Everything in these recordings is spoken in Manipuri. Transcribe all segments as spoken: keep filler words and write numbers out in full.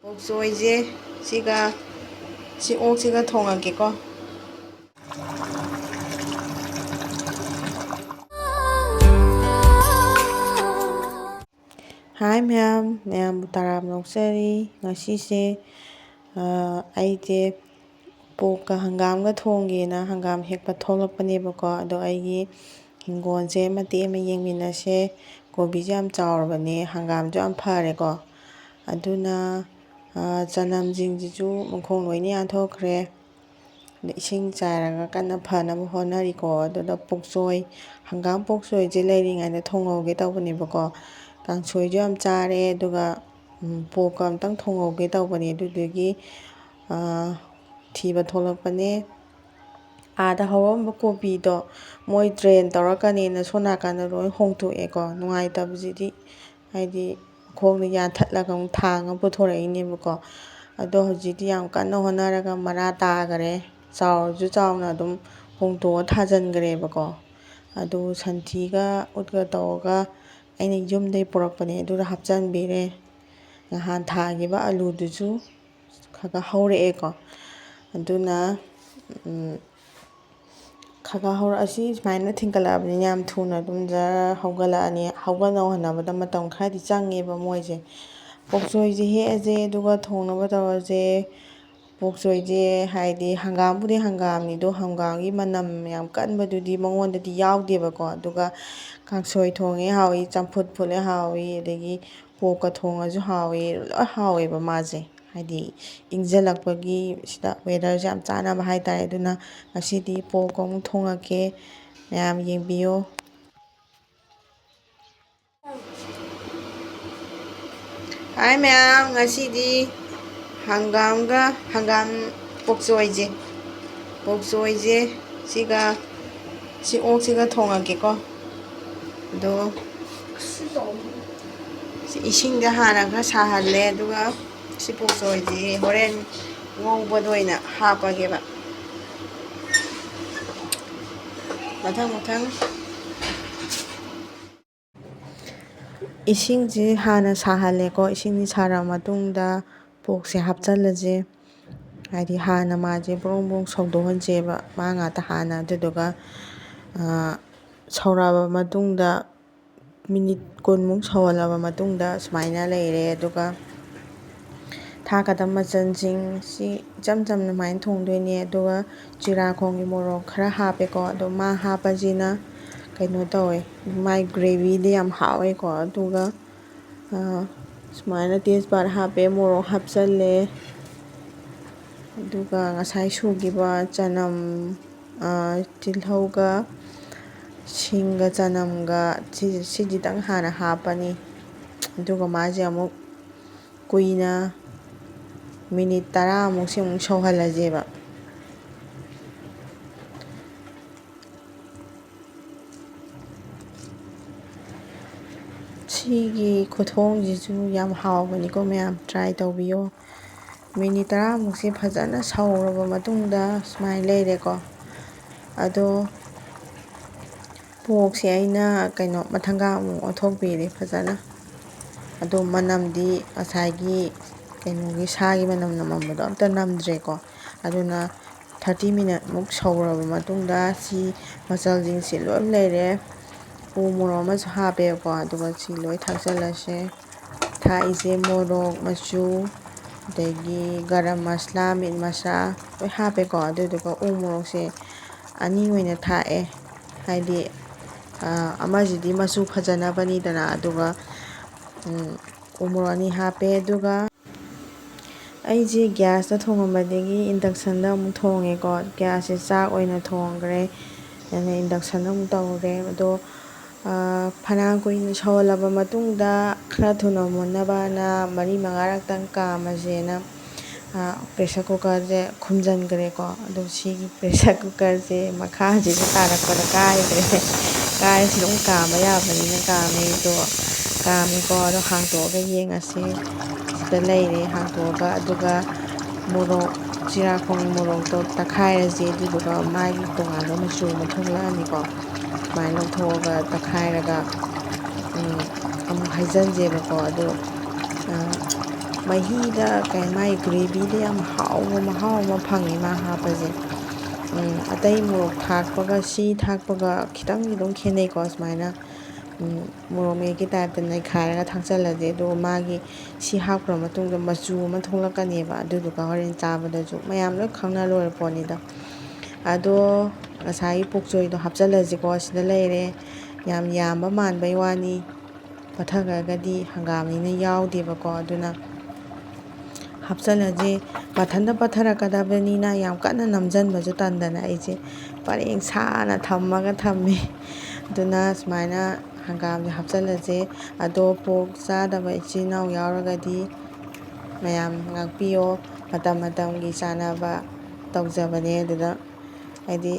ꯑꯣꯛ ꯆꯣꯏꯁꯦ ꯁꯤꯒ, ꯁꯤ ꯑꯣꯛꯁꯤꯒ ꯊꯣꯡꯉꯒꯦꯀꯣ꯫ ꯍꯥꯏ ꯃꯌꯥꯝ, ꯃꯌꯥꯝꯕꯨ ꯇꯔꯥꯝꯅ ꯑꯣꯛꯆꯔꯤ꯫ ꯉꯁꯤꯁꯦ, ꯑ, ꯑꯩꯁꯦ ꯄꯣꯛꯀ ꯍꯪꯒꯥꯝꯒ ꯊꯣꯡꯒꯦꯅ ꯍꯪꯒꯥꯝ ꯍꯦꯛꯄ ꯊꯣꯛꯂꯛꯄꯅꯦꯕꯀꯣ꯫ ꯑꯗꯣ ꯑꯩꯒꯤ ꯍꯤꯡꯒꯣꯜꯁꯦ ꯃꯇꯦꯛ ꯑꯃ ꯌꯦꯡꯃꯤꯟꯅꯁꯦ꯫ ꯀꯣꯕꯤꯁꯦ ꯌꯥꯝ ꯆꯥꯎꯔꯕꯅꯦ, ꯍꯪꯒꯥꯝꯁꯨ ꯌꯥꯝ ꯐꯔꯦꯀꯣ꯫ ꯑꯗꯨꯅ, ꯑ, ꯆꯅꯝꯁꯤꯡꯁꯤꯁꯨ ꯃꯈꯣꯡ ꯂꯣꯏꯅ ꯌꯥꯟꯊꯣꯛꯈ꯭ꯔꯦ꯫ ꯑꯗ ꯏꯁꯤꯡ ꯆꯥꯏꯔꯒ ꯀꯟꯅ ꯐꯅꯕ ꯍꯣꯠꯅꯔꯤꯀꯣ꯫ ꯑꯗꯨꯗ ꯄꯣꯛꯆꯣꯏ, ꯍꯪꯒꯥꯝ ꯄꯣꯛꯆꯣꯏꯁꯦ ꯂꯩꯔꯤꯉꯩꯗ ꯊꯣꯡꯍꯧꯒꯦ ꯇꯧꯕꯅꯦꯕꯀꯣ꯫ ꯀꯥꯡꯁꯣꯏꯁꯨ ꯌꯥꯝ ꯆꯥꯔꯦ, ꯑꯗꯨꯒ, ꯎꯝ, ꯄꯣꯛꯀ ꯑꯝꯇꯪ ꯊꯣꯡꯍꯧꯒꯦ ꯇꯧꯕꯅꯦ꯫ ꯑꯗꯨꯗꯨꯒꯤ, ꯑ, ꯊꯤꯕ ꯊꯣꯛꯂꯛꯄꯅꯦ꯫ ꯑꯥꯗ ꯍꯧꯔꯝꯕ ꯀꯣꯕꯤꯗꯣ ꯃꯣꯏ ꯗ꯭ꯔꯦꯟ ꯇꯧꯔꯛꯀꯅꯦꯅ ꯁꯣꯝ ꯅꯥꯀꯟꯗ ꯂꯣꯏ ꯍꯣꯡꯇꯣꯛꯑꯦꯀꯣ꯫ ꯅꯨꯡꯉꯥꯏꯇꯕꯁꯤꯗꯤ, ꯍꯥꯏꯗꯤ ꯃꯈꯣꯡꯗ ꯌꯥꯟꯊꯠꯂꯒ ꯑꯃꯨꯛ ꯊꯥꯡꯉ ꯄꯨꯊꯣꯔꯛꯏꯅꯦꯕꯀꯣ꯫ ꯑꯗꯣ ꯍꯧꯖꯤꯛꯇꯤ ꯌꯥꯝ ꯀꯟꯅ ꯍꯣꯠꯅꯔꯒ ꯃꯔꯥ ꯇꯥꯈꯔꯦ꯫ ꯆꯥꯎꯔꯁꯨ ꯆꯥꯎꯅ ꯑꯗꯨꯝ ꯍꯣꯡꯇꯣꯛꯑ ꯊꯥꯖꯤꯟꯈ꯭ꯔꯦꯕꯀꯣ꯫ ꯑꯗꯨ ꯁꯟꯊꯤꯒ ꯎꯠꯀ ꯇꯧꯔꯒ ꯑꯩꯅ ꯌꯨꯝꯗꯒꯤ ꯄꯨꯔꯛꯄꯅꯦ, ꯑꯗꯨꯗ ꯍꯥꯞꯆꯤꯟꯕꯤꯔꯦ꯫ ꯅꯍꯥꯟ ꯊꯥꯈꯤꯕ ꯑꯂꯨꯗꯨꯁꯨ ꯈꯔ ꯈꯔ ꯍꯧꯔꯛꯑꯦꯀꯣ꯫ ꯑꯗꯨꯅ, ꯎꯝ, ꯈꯔ ꯈꯔ ꯍꯧꯔꯛꯑꯁꯤ꯫ ꯁꯨꯃꯥꯏꯅ ꯊꯤꯡꯒꯠꯂꯛꯑꯕꯅꯤꯅ ꯌꯥꯝ ꯊꯨꯅ ꯑꯗꯨꯝ ꯖꯔ ꯍꯧꯒꯠꯂꯛꯑꯅꯤ꯫ ꯍꯧꯒꯠꯅꯧ ꯍꯣꯠꯅꯕꯗ ꯃꯇꯝ ꯈꯔꯗꯤ ꯆꯪꯉꯦꯕ ꯃꯣꯏꯁꯦ꯫ ꯄꯣꯛꯆꯣꯏꯁꯦ ꯍꯦꯛꯑꯁꯦ, ꯑꯗꯨꯒ ꯊꯣꯡꯅꯕ ꯇꯧꯔꯁꯦ꯫ ꯄꯣꯛꯆꯣꯏꯁꯦ ꯍꯥꯏꯗꯤ ꯍꯪꯒꯥꯝꯕꯨꯗꯤ ꯍꯪꯒꯥꯝꯅꯤꯗꯣ, ꯍꯪꯒꯥꯝꯒꯤ ꯃꯅꯝ ꯌꯥꯝ ꯀꯟꯕꯗꯨꯗꯤ ꯃꯉꯣꯟꯗꯗꯤ ꯌꯥꯎꯗꯦꯕꯀꯣ꯫ ꯑꯗꯨꯒ ꯀꯥꯡꯁꯣꯏ ꯊꯣꯡꯉꯦ ꯍꯥꯎꯏ, ꯆꯝꯐꯨꯠ ꯐꯨꯠꯂꯦ ꯍꯥꯎꯏ, ꯑꯗꯒꯤ ꯄꯣꯛꯀ ꯊꯣꯡꯉꯁꯨ ꯍꯥꯎꯏ, ꯂꯣꯏ ꯍꯥꯎꯋꯦꯕ ꯃꯥꯁꯦ꯫ ꯍꯥꯏꯗꯤ ꯏꯪꯁꯤꯜꯂꯛꯄꯒꯤ ꯁꯤꯗ ꯋꯦꯗꯔꯁꯦ ꯌꯥꯝ ꯆꯥꯟꯅꯕ ꯍꯥꯏꯇꯥꯔꯦ꯫ ꯑꯗꯨꯅ ꯉꯁꯤꯗꯤ ꯄꯣꯛ ꯑꯃꯨꯛ ꯊꯣꯡꯉꯛꯀꯦ, ꯃꯌꯥꯝ ꯌꯦꯡꯕꯤꯌꯣ꯫ ꯍꯥꯏ ꯃꯌꯥꯝ, ꯉꯁꯤꯗꯤ ꯍꯪꯒꯥꯝꯒ, ꯍꯪꯒꯥꯝ ꯄꯣꯛꯆꯣꯏꯁꯦ, ꯄꯣꯛꯆꯣꯏꯁꯦ ꯁꯤꯒ, ꯁꯤ ꯑꯣꯛꯁꯤꯒ ꯊꯣꯡꯉꯒꯦꯀꯣ꯫ ꯑꯗꯣ ꯁꯤ ꯏꯁꯤꯡꯗ ꯍꯥꯟꯅ ꯈꯔ ꯁꯥꯍꯜꯂꯦ, ꯑꯗꯨꯒ ꯁꯤ ꯄꯣꯛꯆꯣꯏꯁꯦ ꯍꯣꯔꯦꯟ ꯉꯧꯕꯗ ꯑꯣꯏꯅ ꯍꯥꯞꯄꯒꯦꯕ꯫ ꯃꯊꯪ ꯃꯊꯪ ꯏꯁꯤꯡꯁꯤ ꯍꯥꯟꯅ ꯁꯥꯍꯜꯂꯦꯀꯣ꯫ ꯏꯁꯤꯡꯁꯤ ꯁꯥꯔꯕ ꯃꯇꯨꯡꯗ ꯄꯣꯔꯛꯁꯦ ꯍꯥꯞꯆꯤꯜꯂꯁꯦ꯫ ꯍꯥꯏꯗꯤ ꯍꯥꯟꯅ ꯃꯥꯁꯦ ꯕ꯭ꯔꯣꯡ ꯕ꯭ꯔꯣꯡ ꯁꯧꯗꯣꯛꯍꯟꯁꯦꯕ, ꯃꯥ ꯉꯥꯛꯇ ꯍꯥꯟꯅ꯫ ꯑꯗꯨꯗꯨꯒ, ꯑ, ꯁꯧꯔꯛꯑꯕ ꯃꯇꯨꯡꯗ ꯃꯤꯅꯤꯠ ꯀꯨꯟꯃꯨꯛ ꯁꯧꯍꯜꯂꯕ ꯃꯇꯨꯡꯗ ꯁꯨꯃꯥꯏꯅ ꯂꯩꯔꯦ꯫ ꯑꯗꯨꯒ ꯊꯥꯛꯀꯗꯕ ꯃꯆꯜꯁꯤꯡꯁꯤ ꯏꯆꯝ ꯆꯝꯅ ꯑꯗꯨꯃꯥꯏꯅ ꯊꯣꯡꯗꯣꯏꯅꯦ꯫ ꯑꯗꯨꯒ ꯆꯤꯔꯥꯈꯣꯡꯒꯤ ꯃꯣꯔꯣꯛ ꯈꯔ ꯍꯥꯞꯄꯦꯀꯣ꯫ ꯑꯗꯣ ꯃꯥ ꯍꯥꯞꯄꯁꯤꯅ ꯀꯩꯅꯣ ꯇꯧꯋꯦ, ꯃꯥꯏ ꯒ꯭ꯔꯦꯚꯤꯗꯤ ꯌꯥꯝ ꯍꯥꯎꯋꯦꯀꯣ꯫ ꯑꯗꯨꯒ, ꯑ, ꯁꯨꯃꯥꯏꯅ ꯇꯦꯖꯄꯥꯠ ꯍꯥꯞꯄꯦ, ꯃꯣꯔꯣꯛ ꯍꯥꯞꯆꯜꯂꯦ꯫ ꯑꯗꯨꯒ ꯉꯁꯥꯏ ꯁꯨꯈꯤꯕ ꯆꯅꯝ, ꯑ, ꯇꯤꯜꯍꯧꯒ ꯁꯤꯡꯒ ꯆꯅꯝꯒ ꯁꯤ-, ꯁꯤꯁꯤꯗꯪ ꯍꯥꯟꯅ ꯍꯥꯞꯄꯅꯤ꯫ ꯑꯗꯨꯒ ꯃꯥꯁꯦ ꯑꯃꯨꯛ ꯀꯨꯏꯅ ꯃꯤꯅꯤꯠ ꯇꯔꯥꯃꯨꯛꯁꯦ ꯑꯃꯨꯛ ꯁꯧꯍꯜꯂꯁꯦꯕ꯫ ꯁꯤꯒꯤ ꯈꯨꯊꯣꯡꯁꯤꯁꯨ ꯌꯥꯝ ꯍꯥꯎꯕꯅꯤꯀꯣ ꯃꯌꯥꯝ, try ꯇꯧꯕꯤꯌꯣ꯫ ꯃꯤꯅꯤꯠ ꯇꯔꯥꯃꯨꯛꯁꯦ ꯐꯖꯅ ꯁꯧꯔꯕ ꯃꯇꯨꯡꯗ ꯁꯨꯃꯥꯏꯅ ꯂꯩꯔꯦꯀꯣ꯫ ꯑꯗꯣ ꯄꯣꯔꯛꯁꯦ ꯑꯩꯅ ꯀꯩꯅꯣ ꯃꯊꯪꯒ ꯑꯃꯨꯛ ꯑꯣꯟꯊꯣꯛꯄꯤꯔꯦ ꯐꯖꯅ꯫ ꯑꯗꯣ ꯃꯅꯝꯗꯤ ꯉꯁꯥꯏꯒꯤ ꯀꯩꯅꯣꯒꯤ ꯁꯥꯒꯤ ꯃꯅꯝ ꯅꯝꯃꯝꯕꯗꯣ ꯑꯝꯇ ꯅꯝꯗ꯭ꯔꯦꯀꯣ꯫ ꯑꯗꯨꯅ thirty minute ꯃꯨꯛ ꯁꯧꯔꯕ ꯃꯇꯨꯡꯗ ꯁꯤ ꯃꯆꯜꯁꯤꯡꯁꯤ ꯂꯣꯏ ꯂꯩꯔꯦ꯫ ꯎ ꯃꯣꯔꯣꯛ ꯑꯃꯁꯨ ꯍꯥꯞꯄꯦꯕꯀꯣ, ꯑꯗꯨꯒ ꯁꯤ ꯂꯣꯏ ꯊꯥꯛꯆꯜꯂꯁꯦ꯫ ꯊꯥꯛꯏꯁꯦ ꯃꯣꯔꯣꯛ ꯃꯆꯨ, ꯑꯗꯒꯤ ꯒꯔꯝ ꯃꯁꯂꯥ, ꯃꯤꯠ ꯃꯁꯂꯥ ꯂꯣꯏ ꯍꯥꯞꯄꯦꯀꯣ꯫ ꯑꯗꯨꯗꯨꯒ ꯎ ꯃꯣꯔꯣꯛꯁꯦ ꯑꯅꯤ ꯑꯣꯏꯅ ꯊꯥꯛꯑꯦ, ꯍꯥꯏꯗꯤ, ꯑ, ꯑꯃꯁꯤꯗꯤ ꯃꯆꯨ ꯐꯖꯅꯕꯅꯤꯗꯅ꯫ ꯑꯗꯨꯒ, ꯎꯝ, ꯎ ꯃꯣꯔꯣꯛ ꯑꯅꯤ ꯍꯥꯞꯄꯦ꯫ ꯑꯗꯨꯒ ꯑꯩꯁꯦ ꯒ꯭ꯌꯥꯁꯇ ꯊꯣꯡꯉꯝꯕꯗꯒꯤ inductionꯗ ꯑꯃꯨꯛ ꯊꯣꯡꯉꯦꯀꯣ꯫ ꯒ꯭ꯌꯥꯁꯁꯦ ꯆꯥꯛ ꯑꯣꯏꯅ ꯊꯣꯡꯈ꯭ꯔꯦ, ꯑꯗꯨꯅ inductionꯗ ꯑꯃꯨꯛ ꯇꯧꯔꯦ꯫ ꯑꯗꯣ, ꯑ, ꯐꯅꯌꯥꯝ ꯀꯨꯏꯅ ꯁꯧꯍꯜꯂꯕ ꯃꯇꯨꯡꯗ ꯈꯔ ꯊꯨꯅ ꯃꯨꯟꯅꯕꯅ ꯃꯔꯤ ꯃꯉꯥꯔꯛꯇꯪ ꯀꯥꯝꯃꯁꯦꯅ, ꯑ, pressure cookerꯁꯦ ꯈꯨꯝꯖꯤꯟꯈ꯭ꯔꯦꯀꯣ꯫ ꯑꯗꯣ ꯁꯤꯒꯤ pressure cookerꯁꯦ ꯃꯈꯥꯁꯤꯗ ꯇꯥꯔꯛꯄꯗ ꯀꯥꯏꯈ꯭ꯔꯦ꯫ ꯀꯥꯏꯔꯁꯨ ꯑꯗꯨꯝ ꯀꯥꯝꯕ ꯌꯥꯕꯅꯤꯅ ꯀꯥꯝꯃꯦ꯫ ꯑꯗꯣ ꯀꯥꯝꯃꯦꯀꯣ꯫ ꯑꯗꯣ ꯍꯥꯡꯇꯣꯛꯑꯒ ꯌꯦꯡꯉꯁꯤ꯫ ꯁꯤꯗ ꯂꯩꯔꯦ ꯍꯥꯡꯇꯣꯛꯑꯒ꯫ ꯑꯗꯨꯒ ꯃꯣꯔꯣꯛ, ꯆꯤꯔꯥꯈꯣꯡ ꯃꯣꯔꯣꯛꯇꯣ ꯇꯛꯈꯥꯏꯔꯁꯦ꯫ ꯑꯗꯨꯗꯨꯒ ꯃꯥꯒꯤ ꯇꯣꯉꯥꯟꯕ ꯃꯆꯨ ꯑꯃ ꯊꯣꯛꯂꯛꯑꯅꯤꯀꯣ꯫ ꯁꯨꯃꯥꯏꯅ ꯂꯧꯊꯣꯛꯑꯒ ꯇꯛꯈꯥꯏꯔꯒ, ꯎꯝ, ꯑꯃꯨꯛ ꯍꯩꯖꯤꯟꯁꯦꯕꯀꯣ꯫ ꯑꯗꯣ, ꯑ, ꯃꯍꯤꯗ ꯀꯩ, ꯃꯥꯏ ꯒ꯭ꯔꯦꯚꯤꯗ ꯌꯥꯝ ꯍꯥꯎꯕ ꯃꯍꯥꯎ ꯑꯃ ꯐꯪꯉꯦ ꯃꯥ ꯍꯥꯞꯄꯁꯦ꯫ ꯎꯝ, ꯑꯇꯩ ꯃꯣꯔꯣꯛ ꯊꯥꯛꯄꯒ ꯁꯤ ꯊꯥꯛꯄꯒ ꯈꯤꯇꯪꯗꯤ ꯑꯗꯨꯝ ꯈꯦꯠꯅꯩꯀꯣ꯫ ꯁꯨꯃꯥꯏꯅ, ꯎꯝ, ꯃꯣꯔꯣꯛ ꯃꯦꯠꯀꯤ ꯇꯥꯏꯞꯇ ꯅꯩꯈꯥꯏꯔꯒ ꯊꯥꯛꯆꯜꯂꯁꯦ꯫ ꯑꯗꯨꯒ ꯃꯥꯒꯤ ꯁꯤ ꯍꯥꯞꯈ꯭ꯔ ꯃꯇꯨꯡꯗ ꯃꯆꯨ ꯑꯃ ꯊꯣꯛꯂꯛꯀꯅꯦꯕ꯫ ꯑꯗꯨꯗꯨꯒ ꯍꯣꯔꯦꯟ ꯆꯥꯕꯗꯁꯨ ꯃꯌꯥꯝ ꯂꯣꯏ ꯈꯪꯅ ꯂꯣꯏꯔ ꯄꯣꯠꯅꯤꯗ꯫ ꯑꯗꯣ ꯉꯁꯥꯏꯒꯤ ꯄꯣꯛꯆꯣꯏꯗꯣ ꯍꯥꯞꯆꯜꯂꯁꯤꯀꯣ꯫ ꯁꯤꯗ ꯂꯩꯔꯦ꯫ ꯌꯥꯝ ꯌꯥꯝꯕ ꯃꯥꯟꯕꯩ ꯋꯥꯅꯤ꯫ ꯄꯠꯊꯈ꯭ꯔꯒꯗꯤ ꯍꯪꯒꯥꯝꯅꯤꯅ ꯌꯥꯎꯗꯦꯕꯀꯣ꯫ ꯑꯗꯨꯅ ꯍꯥꯞꯆꯜꯂꯁꯦ꯫ ꯃꯊꯟꯇ ꯄꯠꯊꯔꯛꯀꯗꯕꯅꯤꯅ ꯌꯥꯝ ꯀꯟꯅ ꯅꯝꯁꯤꯟꯕꯁꯨ ꯇꯟꯗꯅ ꯑꯩꯁꯦ ꯄꯔꯦꯡ ꯁꯥꯅ ꯊꯝꯃꯒ ꯊꯝꯃꯦ꯫ ꯑꯗꯨꯅ ꯁꯨꯃꯥꯏꯅ ꯍꯪꯒꯥꯝꯁꯦ ꯍꯥꯞꯆꯜꯂꯁꯦ꯫ ꯑꯗꯣ ꯄꯣꯔꯛ ꯆꯥꯗꯕ ꯏꯆꯤꯜ ꯏꯅꯥꯎ ꯌꯥꯎꯔꯒꯗꯤ ꯃꯌꯥꯝ ꯉꯥꯛꯄꯤꯌꯣ꯫ ꯃꯇꯝ ꯃꯇꯝꯒꯤ ꯆꯥꯅꯕ ꯇꯧꯖꯕꯅꯦ꯫ ꯑꯗꯨꯗ ꯍꯥꯏꯗꯤ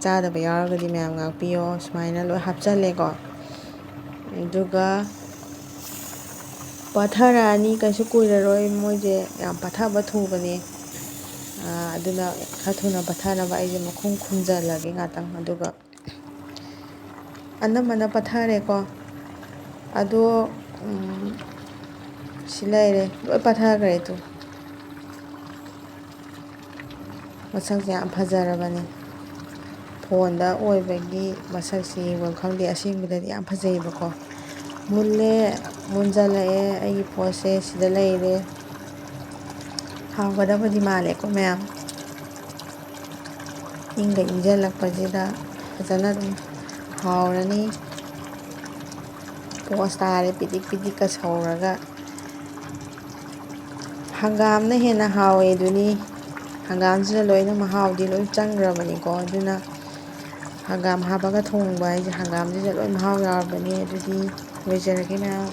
ꯆꯥꯗꯕ ꯌꯥꯎꯔꯒꯗꯤ ꯃꯌꯥꯝ ꯉꯥꯛꯄꯤꯌꯣ꯫ ꯁꯨꯃꯥꯏꯅ ꯂꯣꯏ ꯍꯥꯞꯆꯜꯂꯦꯀꯣ꯫ ꯑꯗꯨꯒ ꯄꯠꯊꯔꯛꯑꯅꯤ, ꯀꯩꯁꯨ ꯀꯨꯏꯔꯔꯣꯏ꯫ ꯃꯣꯏꯁꯦ ꯌꯥꯝ ꯄꯠꯊꯕ ꯊꯨꯕꯅꯦ꯫ ꯑꯥ, ꯑꯗꯨꯅ ꯈꯔ ꯊꯨꯅ ꯄꯠꯊꯅꯕ ꯑꯩꯁꯦ ꯃꯈꯨꯝ ꯈꯨꯝꯖꯤꯜꯂꯒꯦ ꯉꯥꯛꯇꯪ꯫ ꯑꯗꯨꯒ ꯑꯅꯝꯕꯅ ꯄꯠꯊꯔꯦꯀꯣ꯫ ꯑꯗꯣ, ꯎꯝ, ꯁꯤ ꯂꯩꯔꯦ, ꯂꯣꯏ ꯄꯠꯊꯈ꯭ꯔꯦ꯫ ꯑꯗꯨ ꯃꯁꯛꯁꯦ ꯌꯥꯝ ꯐꯖꯔꯕꯅꯦ꯫ ꯐꯣꯟꯗ ꯑꯣꯏꯕꯒꯤ ꯃꯁꯛꯁꯦ ꯌꯦꯡꯐꯝ ꯈꯪꯗꯦ, ꯑꯁꯦꯡꯕꯗꯗꯤ ꯌꯥꯝ ꯐꯖꯩꯌꯦꯕꯀꯣ꯫ ꯃꯨꯜꯂꯦ, ꯃꯨꯟꯖꯜꯂꯛꯑꯦ ꯑꯩꯒꯤ ꯄꯣꯠꯁꯦ꯫ ꯁꯤꯗ ꯂꯩꯔꯦ꯫ ꯍꯥꯎꯒꯗꯕꯗꯤ ꯃꯥꯜꯂꯦꯀꯣ ꯃꯌꯥꯝ꯫ ꯏꯪꯒ ꯏꯪꯖꯜꯂꯛꯄꯁꯤꯗ ꯐꯖꯅ ꯑꯗꯨꯝ ꯍꯥꯎꯔꯅꯤ꯫ ꯄꯣꯁ ꯇꯥꯔꯦ ꯄꯤꯗꯤꯛ ꯄꯤꯗꯤꯛꯀ ꯁꯧꯔꯒ꯫ ꯍꯪꯒꯥꯝꯅ ꯍꯦꯟꯅ ꯍꯥꯎꯋꯦ ꯑꯗꯨꯅꯤ꯫ ꯍꯪꯒꯥꯝꯁꯤꯗ ꯂꯣꯏꯅ ꯃꯍꯥꯎꯗꯤ ꯂꯣꯏ ꯆꯪꯈ꯭ꯔꯕꯅꯤꯀꯣ꯫ ꯑꯗꯨꯅ ꯍꯪꯒꯥꯝ ꯍꯥꯞꯄꯒ ꯊꯣꯡꯕ ꯍꯥꯏꯁꯦ ꯍꯪꯒꯥꯝꯁꯤꯗ ꯂꯣꯏ ꯃꯍꯥꯎ ꯌꯥꯎꯔꯕꯅꯤ꯫ ꯑꯗꯨꯗꯤ ꯂꯣꯏꯖꯔꯒꯦ ꯃꯌꯥꯝ꯫